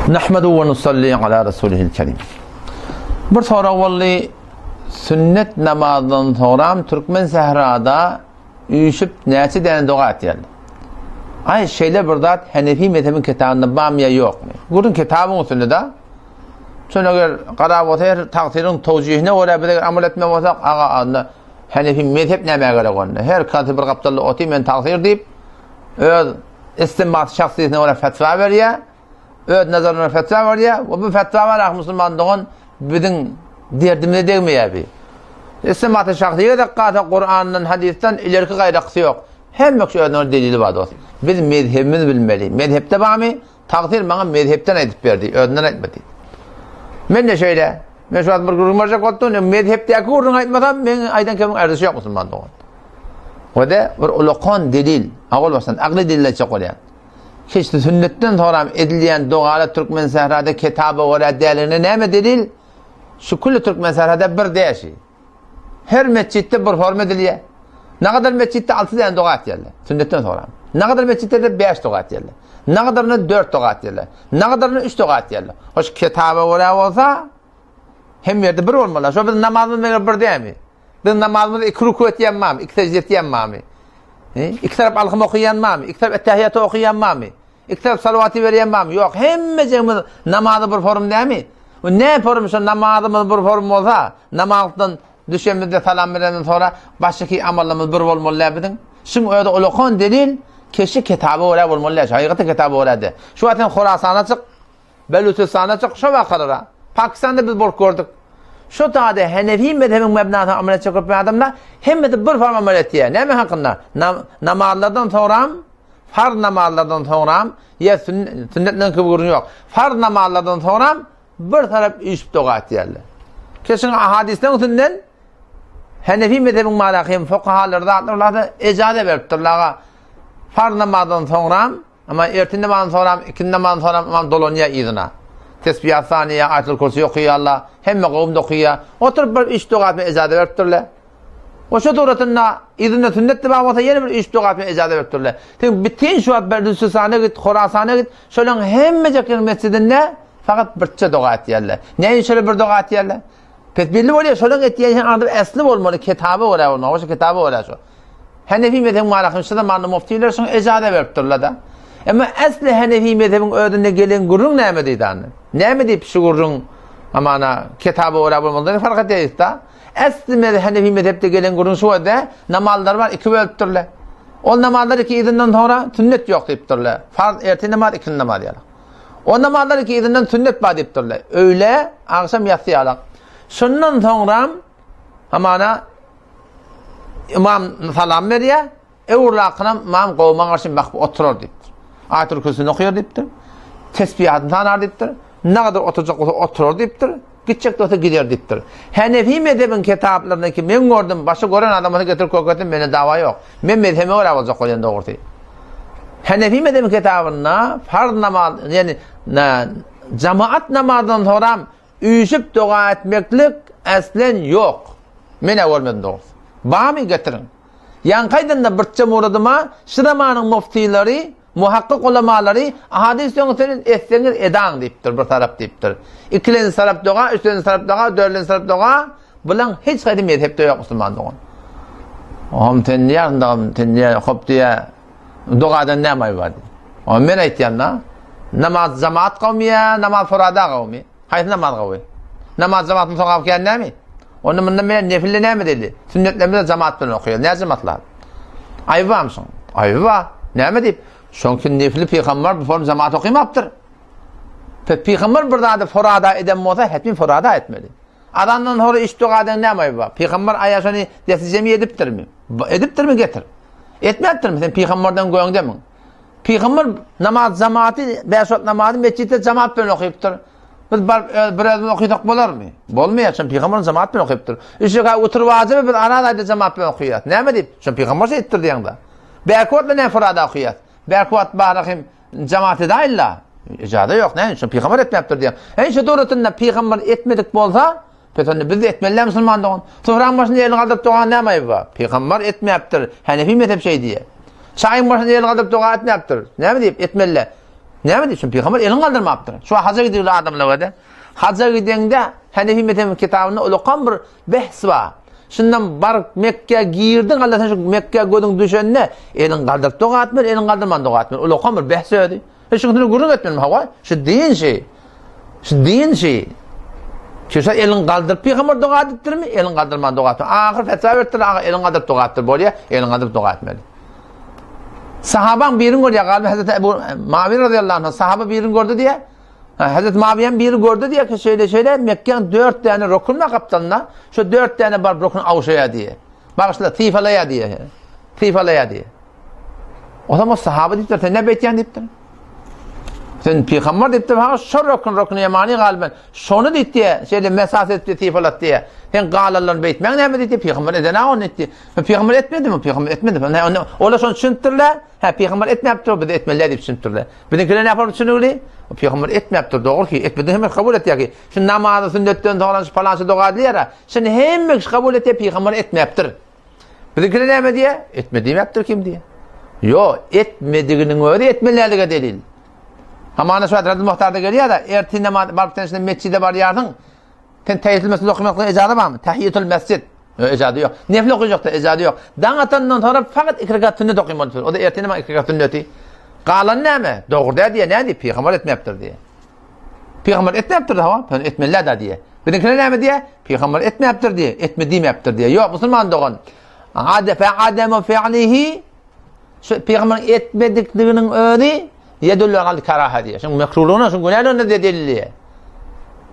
Nahmedu we nusalli ala rasulihil kerim. Bir sorag boldy. Sünnet namazdan soňram türkmen sährada üýşüp näçe däne doga etýärler? Aý şeýle bir zat Henefi mezhebiň kitabynda barmy ýa ýokmy? Gürrüň kitabyň üstünde da. Şol eger garap bolsa her tagsyryň towjihine görä biz eger amal etmek bolsak, aga onda Henefi mezhep nämä gerek onda? Her kasy bir gapdalda otyr men tagsyr diýip öz istinbat şahsyýetine görä fetwa berýär. Öz nazaryna görä fetwa berýär. We bu fetwa bar ah musulman dogan biziň derdimize degmeýär bi. Istinbat şahsyýet gezek galsa Kurandan, hadysdan ilerki gaýrakysy ýok. Hemme kişi özüne görä delili bar dost. Biz mezhebimizi bilmeli. Mezhepde barmy? Tagsyr maňa mezhepden aýdyp berdi, özünden aýtmady. Men-de şeýle. Men şu wagt bir gürrüň berjek bolupdym. Mezhepdäki gürrüň aýtmasam, meň aýdan kemiň ärdeşi ýok musulman dogan. We-de bir ulakan delil, awal başdan agly delil aýtjak bolýan. Hiç sünnetden soňram edilýän dogalar türkmen sährada kitaba görä däldigine näme delil? Şu külli türkmen sährada bir däşi. Her metjitde bir forma edilýär. Nagadar metjitde 6 däne doga etýärler. Sünnetden soňra. Nagadar metjitlerde 5 doga etýärler. Nagadarynda 4 doga etýärler. Nagadarynda 3 doga etýärler. Hoş kitaba görä bolsa hem ýerde bir bolmaly. Şo biz namazymyz meger bir dämi? Biz namazymyzda iki ruku etýän bamy? Iki sejde etýän bamy? Iki tarap alham okaýan bamy? Iki tarap ettehiýaty okaýan bamy? Iki tarap salawaty berýän barmy? Ýok. Hemmejigimiz namazy bir forum dämi? Bu ne forum şo namazymyz bir forum bolsa, namazdan düşemizde salam berenden sonra başky amallarymyz bir bolmaly däl biziň. Şuň özi ulakan delil, keşi kitaba görä bolmaly däl. Hakykaty kitaba görä de. Şu wagt sen Horasana çyk, Belutistana çyk, şo wakalara. Pakistanda biz bolup gördük. Şu taýda Henefi mezhebiň mebnasyna amal etjek köp adamlar hemmesi bir form amal etýär. Näme hakynda? Namazlardan soňram Farz namazlardan soňram, ýa sünnetden köp gürrüň ýok. Farz namazlardan soňram bir tarap üýşüp doga etýärler. Keşiň ahadisleň üstünden Henefi mezhebiň malaky fukahalary zatlar ularda ejaze beripdirler aga. Farz namazdan soňram, ama ertin namazdan soňram, ikindi namazdan soňram imam dolanýar yzyna. Tesbihat saniýa, aýatul kursi okaýarlar, hemme gowum da okaýar. Oturyp bir üç doga etme ejaze beripdirler. We şu suratynda yzynda sünnet de bar bolsa ýene bir üç doga etme ejaza beripdirler. Sen bütin şu wagt Belüsistana git, Horasana git, şolaryň hemmejekiniň mesjidinde fakat birçe doga etýärler. Näme üçin şöyle bir doga etýärler? Pes belli bolýar, şolaryň etýän işi adyp esli bolmaly, kitaba görä bolmaly. Şu kitaba görä şu. Henefi mezhebiň marakyny şu zamanda muftiler şuňa ejaza beripdirler da. Emma esli Henefi mezhebiň özünde gelen gürrüň näme diýdi anda? Näme diýip şu gürrüň amana kitaba görä bolmaly fark edýär da. Esli mezhep Henefi mezhepde gelen gürrüň şu bolsa, namazlar bar, iki bölüpdirler. Ol namazlar iki yzyndan soňra sünnet ýok diýipdirler. Farz ertir namaz, ikindi namaz ýaly. O namazlar iki yzyndan sünnet bar diýipdirler. Öýle, agşam ýassy ýaly. Şundan soňra hamana imam salam berýär. Öwrülakynam ymam gowuma garşy bakyp oturar diýipdir. Aýatul Kürsüni okaýar diýipdir. Tesbihatyny sanar diýipdir. Nagadar oturjak bolsa oturar diýipdir. Gitjek bolsa gider diýipdir. Henefi mezhebiň kitaplarynda ki men gördüm, başy gören adam bolsa getirip görkezsin, mende dawa ýok. Men mezhebime görä boljak bolýan dogrusy. Henefi mezhebiň kitabynda farz namaz, ýani jamaat namazyndan soňram üýşüp doga etmeklik äslen ýok. Men-ä görmedim dogrusy. Barmy getiriň. Ýaňky aýdanda birçe muradyma şu zamanyň muftylary, muhakkyk ulamalary ahadys öňüsini etseňiz edaň diýipdir bir tarap diýipdir. Ikilenji tarap doga, üçlenji tarap doga, dördlenji tarap doga, bulaň hiç haýsy mezhepde ýok musulman dogan. Ohm sen diýýärsiň dagam sen diýýär hop diýýär dogadan näme aýby bar diýýär. Ohm men aýtýan da namaz jamaat gowmy ýa namaz furada gowmy? Haýsy namaz gowy? Namaz jamaatyn sogaby kän näme? Onda mundan men nefilde näme diýdi? Sünnetlerimizi jamaat bilen okaýar. Näçe maslahat? Aýby barmy şoň? Aýby bar. Näme diýip? Şoň üçin nefili pygamber bu form jamaat okymapdyr. Pe pygamber bir zady furada eden bolsa, hetmin furada etmeli. Azandan sonra iş doga eden näme aýby bar? Pygamber aýa şony desi jemi edipdirmi? Edipdirmi getir. Etmäpdirmi? Sen pygamberden göňdemiň? Pygamber namaz jamaty, bäş wagt namazy metjitde jamaat bilen okypdyr. Biz baryp öz bir özümiz okysak bolarmy? Bolmaýar, çünki pygamber jamaat bilen okypdyr. Üç rekat witir wajyby biz araz aýda jamaat bilen okaýas. Näme diýip? Çünki pygamber şeýtdir diýeňde. Bärki wagtda näme furada okaýas? Bärki wagt bara hem jamaat edaýla. Ijaza ýok, näme üçin pygamber etmäpdir diýen. Eý şu duratynda pygamber etmedik bolsa, Pes onda biz etmeli musulman dogan. Sofraň başynda elini galdyryp doga näme aýby bar? Pygamber etmäpdir. Hanefi mezhep şeý diýýär. Çaýyň başynda elini galdyryp doga etmäpdir. Näme diýip etmeli? Näme diýip, çünki pygamber elini galdyrmapdyr. Şu haja gidýän adamlar bardy. Haja gideňde Hanefi mezhebiň kitabynda ulakan bir behs bar. Şundan baryp Mekgä girdiň, Allah sen şu Mekgä gözüň düşende eliň galdyryp doga etmeli, eliň galdyrman doga etmeli. Ulakan bir behs özi. E şu günü gürrüň etmeli hawa. Şu din şi. Şu din şi. Şu sen eliň galdyryp pygamber doga edipdirmi? Eliň galdyrman doga etmeli. Ahyr fetwa beripdir, aga eliň galdyryp doga etdir bolýar, eliň galdyryp doga etmeli. Sahabaň birini görýär, galyp Hazreti Ebu Mawi radiyallahu anh sahaba birini gördi diýe. Hazreti Mawiýem biri gördi diýe ki şeýle şeýle Mekgeň 4 däne rukun bar gapdalynda. Şu 4 däne baryp rukun awşaýar diýe. Bagyşla, sypalaýar diýe. Sypalaýar diýe. O zaman sahaba diýipdir, sen ne beýtýän diýipdir. Sen pygamber diýipdir, ha şu rukun rukun ýemani galyban. Şony diýdi, şeýle mesas etdi, sypalat diýe. Sen galanlaryny beýtmäň näme diýdi, pygamber eden ony diýdi. Pygamber etmedimi? Pygamber etmedi. Olar şony düşünipdirler. Hä, pygamber etmäpdir, biz etmeli diýip düşünipdirler. Biziňkiler näme yapar düşünigli? Pygamber etmäpdir, dogry ki, etmedi hemme kabul etýär ki. Şu namazy sünnetden soňra şu palança doga edilýär. Şuny hemme kişi kabul etýär, pygamber etmäpdir. Biziňkiler näme diýýär? Etme diýmäpdir kim diýýär. Ýo, etmediginiň özi etmelilige delil. Hamana şu Radul Muhtarda gelýär-de, ertir namaz baryp sen şunda mesjide barýarsyň. Sen tehiýetül mesjid okamaklyga ejaza barmy? Tehiýetül mesjid. Ýok, ejaza ýok. Nefil okajakda ejaza ýok. Daň atandan soňra fakat iki rekat sünnet okaýmaly. O da ertir namaz iki rekat sünneti. Galan näme? Dogry däl diýe, näme diýip pygamber etmäpdir diýe. Pygamber etmäpdir hawa, sen etmeli da diýe. Biziňkiler näme diýe? Pygamber etmäpdir diýe, etme diýmäpdir diýe. Ýok, musulman dogan. Ade fe ademu fi'lihi Şu pygamberiň etmedikliginiň özi ýedullu al karaha diýýär. Şuň mekruhlygyna, şuň günäligine diýe delil diýýär.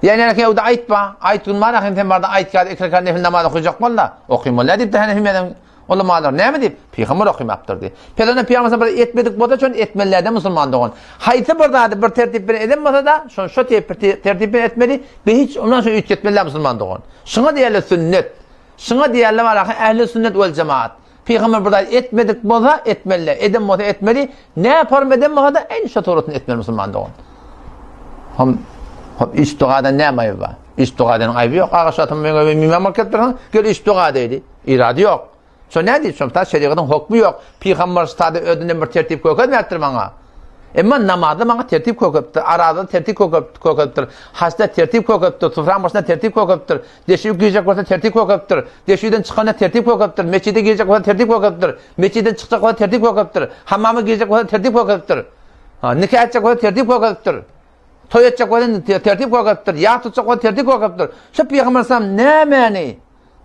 Ýa näme ki aýtma, aýt gün bar ahim sen barda aýt gel iki rekat nefil namaz okajak bol-da. Okym bolýar diýip hany meniň ulamalar näme diýip pygamber okymapdyr diýip. Peygamber pygamber bir etmedik bolsa şony etmeliler-de musulman dogan. Haýsy bir zady bir tertip bilen eden bolsa-da, şony şo tertip bilen etmeli, be hiç ondan şo üýtgetmeliler musulman dogan. Şuňa diýerler sünnet. Şuňa diýerler bar ahy ähli sünnet wel jemaat. Pygamber bir zat etmedik bolsa etmeli, eden bolsa etmeli, ne form eden bolsa da en şo suratyny etmeli musulman dogan. Hom hom iş dugadan näme aýby bar? Iş dugadan aýby ýok. Aga şatym meňe öýüme imam bolup gelip gel iş duga diýdi. Irady ýok. Şo näme diýdi? Şo ta şerigatyň hukmy ýok. Pygamber sada özünden bir tertip kökezmäpdir maňa. Emma namazda maňa tertip kökepdir, arazda tertip kökepdir, haçda tertip kökepdir, sufraň başynda tertip kökepdir, Deşige girjek bolsa tertip kökepdir. Deşigden çykanda tertip kökepdir. Mesjide girjek bolsa tertip kökepdir. Mesjiden çykjak bolsa tertip kökepdir. Hammama girjek bolsa tertip kökepdir. Ha, nika etjek bolsa tertip kökepdir. Toý etjek bolsa tertip kökepdir. Ýa tutjak bolsa tertip kökepdir. Şu Pygamber sallam nämäni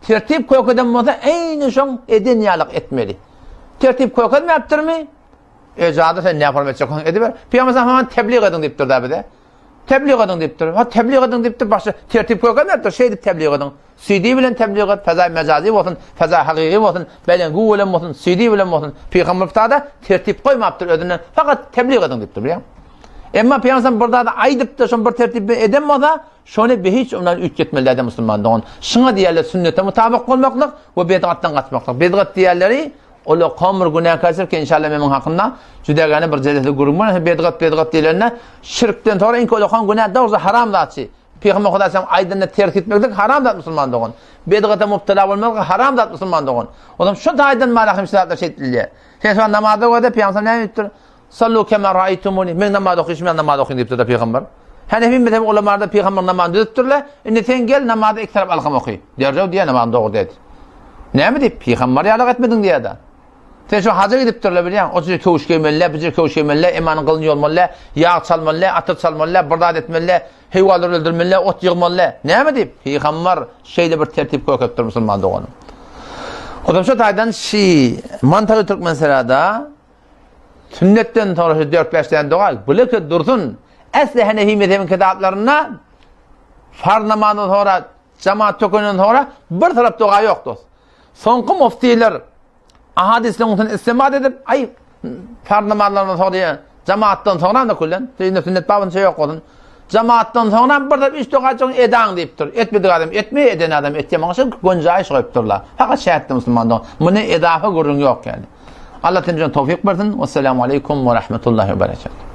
tertip kökeden bolsa eýni şoň eden ýalyk etmeli. Tertip kökezmäpdirmi? Ejada sen näme form etjek bolsaň ediber. Pygamber sallam tebliğ ediň diýipdir da bize. Tebliğ ediň diýipdir. Ha tebliğ ediň diýipdir, başga tertip görkezmepdir. Şeýdip tebliğ ediň. CD bilen tebliğ et, feza mejazi bolsun, feza hakyky bolsun, belengu bilen bolsun, CD bilen bolsun. Pygamber tada tertip goýmapdyr özünden. Fakat tebliğ ediň diýipdir, bilýäňmi? Emma Pygamber bir zady aýdypdyr, şony bir tertip bilen eden bolsa, şony bir hiç ondan üýtgetmeli däl musulman dogan. Şuňa diýerler sünnete mutabyk bolmaklyk we bidgatdan gaçmaklyk. Bidgat diýerleri Ola komur günäkärçilik inşallah meniň hakynda jüdägäne bir jelese gürrüň bar. Bedgat bedgat diýlende şirkden soňra iň ulakan günä dogry haram zatçy. Pygamber Hudaý sen aýdanyny terk etmeklik haram zat musulman dogan. Bedgata mubtala bolmaklyk haram zat musulman dogan. Olam şu taýdan malahym şu zatlar şeýdilýär. Sen şu namazda görde pygamber näme diýipdir? Sallu kema raýtumuni. Men namaz okyşym ýaly namaz okyň diýipdir pygamber. Hanefi mezhebi ulamalarda pygamber namazyny düzüpdirler. Indi sen gel namazy iki tarap alkam oky. Derrew diýen namazyň dogry diýdi. Näme diýip pygamber ýalyk etmediň diýýär-de. Sen şu haja gidipdirler bilýäň. O jür köwüş geýmeli, bu jür köwüş geýmeli, emanyň gylyny ýolmaly, ýag çalmaly, atyr çalmaly, bir zat etmeli, heýwanlary öldürmeli, ot ýygmaly. Näme diýip pygamber şeýle bir tertip kökepdir musulman doganym. Ondan şu taýdan şi mantaly Türkmenserada Sünnetden soňra şu dört-bäş däne doga bileke dursun. Äsli Hanefi mezhebiň kitaplarynda farz namazyndan soňra jamaat tökenden soňra bir tarap doga ýok dost. Soňky muftiler ahadisleriň üstüne istimat edip, aý farz namazlaryndan soňra diýen jamaatdan soňra da küllen, sünnet sünnet babynça ýok bolsun. Jamaatdan soňra bir tarap üç doga çyň edaň diýipdir. Etmedik adam etmeýär, eden adam etýär. Maňa şu gonjaýyş goýupdyrlar. Fakat şähitde musulman dogan. Muny edafa gürrüň ýok ýaly. Allah temizden towfik bersin. Wesselamu aleýkum we rahmetullahi we berekatuh.